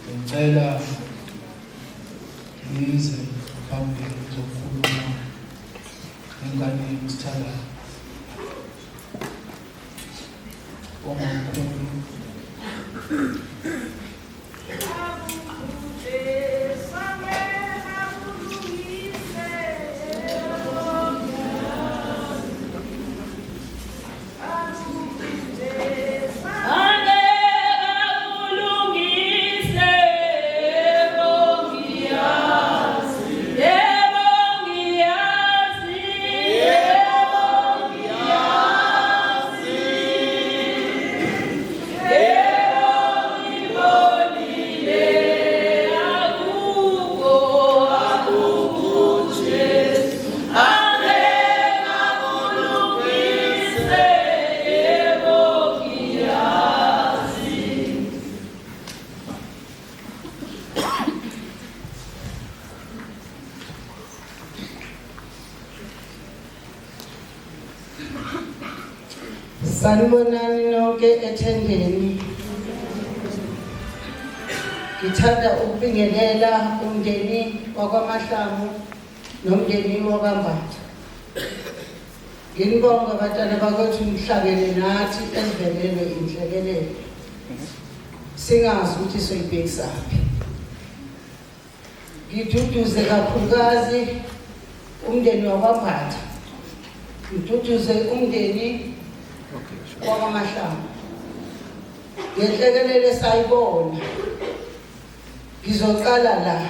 Ngicela nize phambili ngizokhuluma nengane yenu sithandayo. Omamkhulu Sanibonani nonke ethendeni. Ngithanda ukubingelela umndeni wakwaMahlangu nomndeni wakwaMbatha. Nginibonga bantwana bakwethu nihlangene nathi esivelelwe inhlekelele. Singazi ukuthi soyibhekisaphi. Ngiduduze kakhulukazi umndeni wakwaMbatha. Ngiduduze umndeni wakwaMahlangu. Ngenhlekelele sayibona. Ngizoqala la.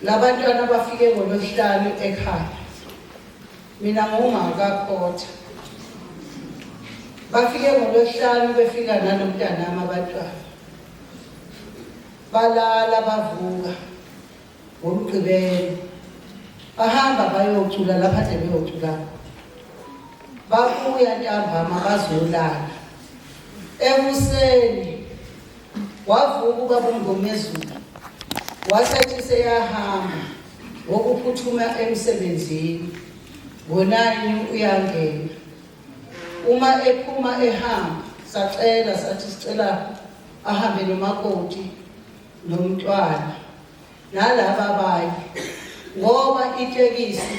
Labantwana bafike ngolwesihlanu ekhaya. Mina ngungakakhotha. Bafike ngolwesihlanu befika nalomntanami abantwana. Balala bavuka ngoMgqibelo. Bahamba bayocula lapha ade beyocula. Babuya ntambama bazolala. Ekuseni wavuka ubaba uMngomezulu wasethi seyahamba ngokuphuthuma emsebenzini ngo-9 uyangena. Uma ephuma ehamba sacela sathi sicela ahambe nomakoti nomntwana nalaba abanye ngoba itekisi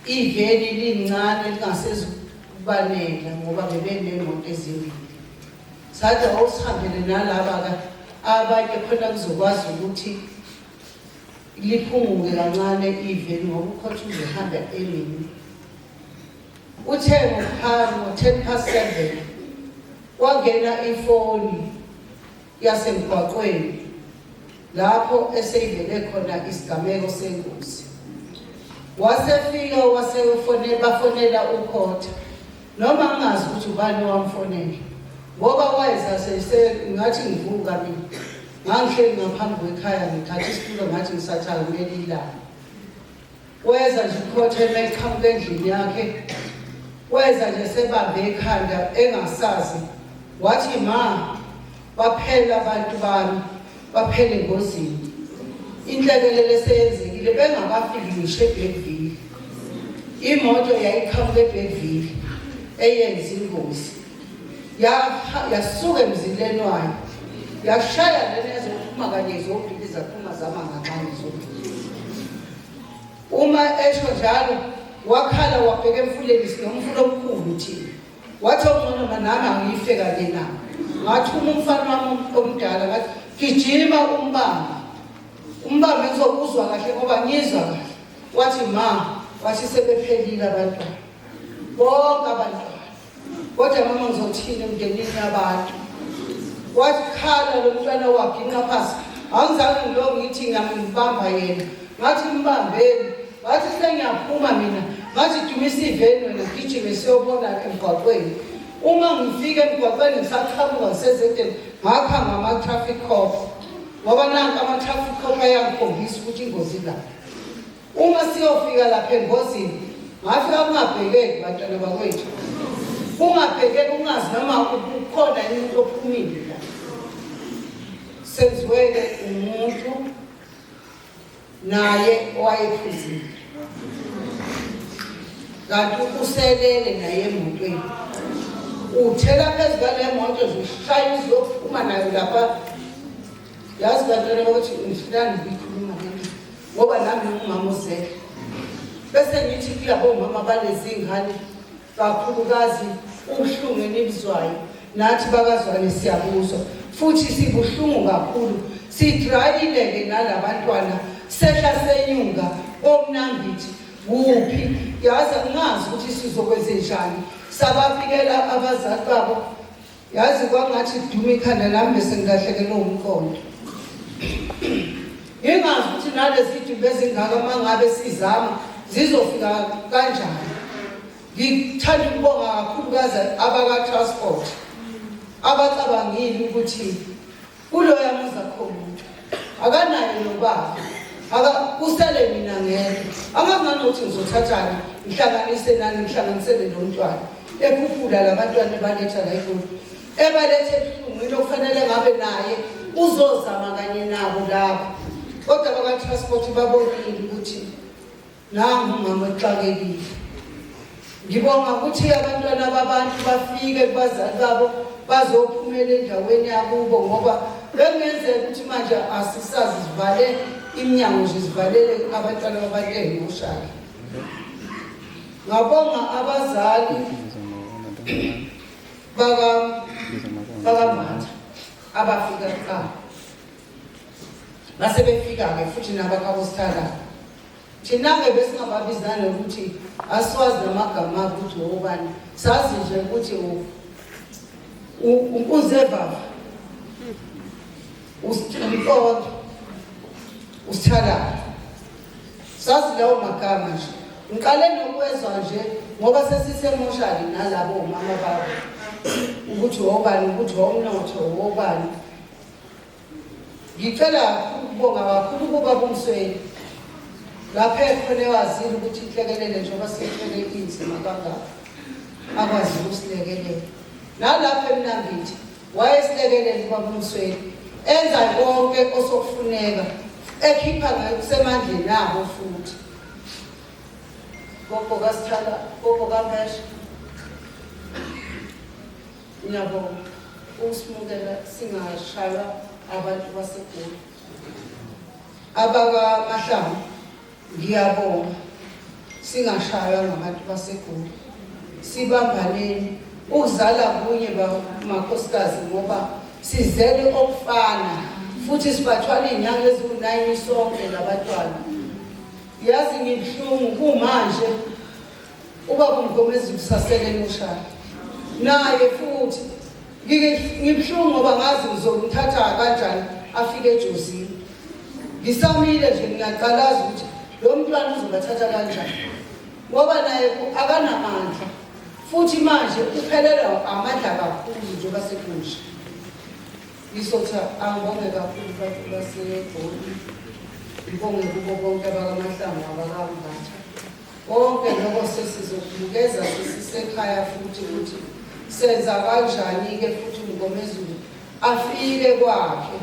iveni lincane lingasezukubanela ngoba bebenemoto ezimbili sathi awusihambele nalaba ka abanye khona kuzokwazi ukuthi liphunguke kancane iveni ngoba ukhotha uzohamba emini Uthe ngo-7:10 kwangena ifoni yasemgwaqweni lapho eseyivele khona isigameko sengozi. Wasefika wasefonela bafonela ukhotha noma ngingazi ukuthi ubani owamfonela ngoba wayesase ngathi ngivuka mina ngangihleli ngaphambi kwekhaya ngithatha isitulo ngathi ngisathakumela ilanga. Weza nje ukhotha uma eqhamuka endlini yakhe, weza nje sebambe ikhanda engasazi. Wathi ma, baphela abantu bami, baphela engozini. Inhlekelele eseyenzekile bengakafiki ngisho eBergville. Imoto yayiqhamuka eBergville eyenza ingozi. Yasuka emzileni wayo yashaya lena yazophuma kanye zombili zaphuma zama nganxanye zombili. Uma esho njalo wakhala wabheka emfuleni sinomfula omkhulu thina. Wathi ongcono nami angife kanye nabo. Ngathuma umfana wami omdala ngathi gijima umbambe. Umbambe ngizokuzwa kahle ngoba ngizwa kahle. Wathi ma, wathi sebephelile abantwana. Bonke abantwana. Kodwa mama ngizothini emndenini yabantu? Wakhala lo mntwana waginqa phansi. Angizange ngilokhu ngithi ngiyambamba yena. Ngathi mbambeni. Ngathi sengiyaphuma mina. Ngathi dumisa iveni wena gijime siyobona emgwaqweni. Uma ngifika emgwaqweni ngisaqhamuka ngisezedeni ngakha ngama-traffic cop. Ngoba nanka ama-traffic cop ayangikhombisa ukuthi ingozi lapha. Uma siyofika lapha engozini, ngafika kungabhekeki bantwana bakwethu. Kungabhekeki ungazi noma ukhona yini umuntu ophumile la. Senziweke umuntu naye owayephuzile. Kanti uselele naye emotweni. Uthela phezu kwale moto nje ushaya uzophuma nayo lapha. Yazi bantwana bakuthi ngihlulani ukuyikhuluma le nto ngoba nami ngumama ozele. Bese ngithi kulabo mama balezi ngane kakhulukazi ubuhlungu enibuzwayo nathi bakazwane siyabuzwa futhi sibuhlungu kakhulu sidrayile-ke nalabantwana sehla senyuka komnambithi kuphi yazi angazi ukuthi sizokwenzenjani sabafikela abazali babo yazi kwangathi kuduma ikhanda lami bese ngilahlekelwe umqondo ngingazi ukuthi nalezi dumbe ezingaka uma ngabe sizama zizofika kanjani ngithanda ukubonga kakhulukazi abaka-transport abacabangile ukuthi kuloya muzi akho muntu akanaye nobaba aka usele mina ngedwa angazi nanokuthi ngizothathani ngihlanganise nani ngihlanganisele lo mntwana ekhuphula labantwana ebaletha la egoli ebaletha ebuhlungwini okufanele ngabe naye uzozama kanye nabo laba kodwa baka-transport babonile ukuthi Nangu umama exakekile. Ngibonga ukuthi abantwana babantu bafike kubazali babo bazophumela endaweni yakubo ngoba bekungenzeka ukuthi manje asisazi sivale iminyango nje sivalele abantwana babantu ey'moshali. Ngabonga abazali baka bakaMbatha abafika kuqala. Base befika-ke futhi nabakabosithala. Thina-ke besingababizani ukuthi asiwazi namagama abo ukuthi wobani. Sazi nje ukuthi unkunzevava umqondo usithalaphi. Sazi lawo magama nje. Ngiqale nokwezwa nje ngoba sesisemoshali nalabo omama babo ukuthi wobani ukuthi womnotho wobani. Ngicela ukubonga kakhulu kubaba uMsweli lapho ekhona ewazile ukuthi inhlekelele njengoba siyithwele inzima kangaka akwazi ukusilekelela nalapho emnambithi wayesilekelela ubaba uMsweli enza konke osokufuneka ekhipha ngokusemandleni abo futhi gogo kasithala gogo kamesha Ngiyabonga ukusimukela singashaywa abantu baseGoli. AbakaMahlangu ngiyabonga singashaywa ngabantu baseGoli. Sibambaneni ukuzala kunye makhosikazi ngoba sizele okufana futhi sibathwala iy'nyanga eziwu-9 sonke labantwana. Yazi ngibuhlungu kumanje Ubaba uMgomezulu usasele emoshari naye futhi ngibuhlungu ngoba ngazi ngizomthatha kanjani afike ejozini ngisamile nje ngiyaqalaza ukuthi lo mntwana uzobathatha kanjani ngoba naye akanamandla futhi manje uphelelwa amandla kakhulu njengoba sekusha ngizothi angibonge kakhulu bantu baseGoli ngibonge kubo bonke abakaMahlangu abakambatha Konke lokho sesizokubukeza sesisekhaya futhi ukuthi senza kanjani-ke futhi uMngomezulu afike kwakhe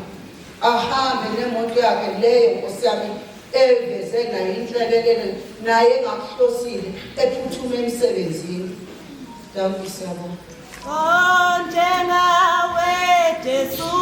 ahambe nemoto yakhe leyo nkosi yami eveze nayo inhlekelele naye engakuhlosile ephuthume emsebenzini. Dankie, siyabonga. Onjengawe Jesu.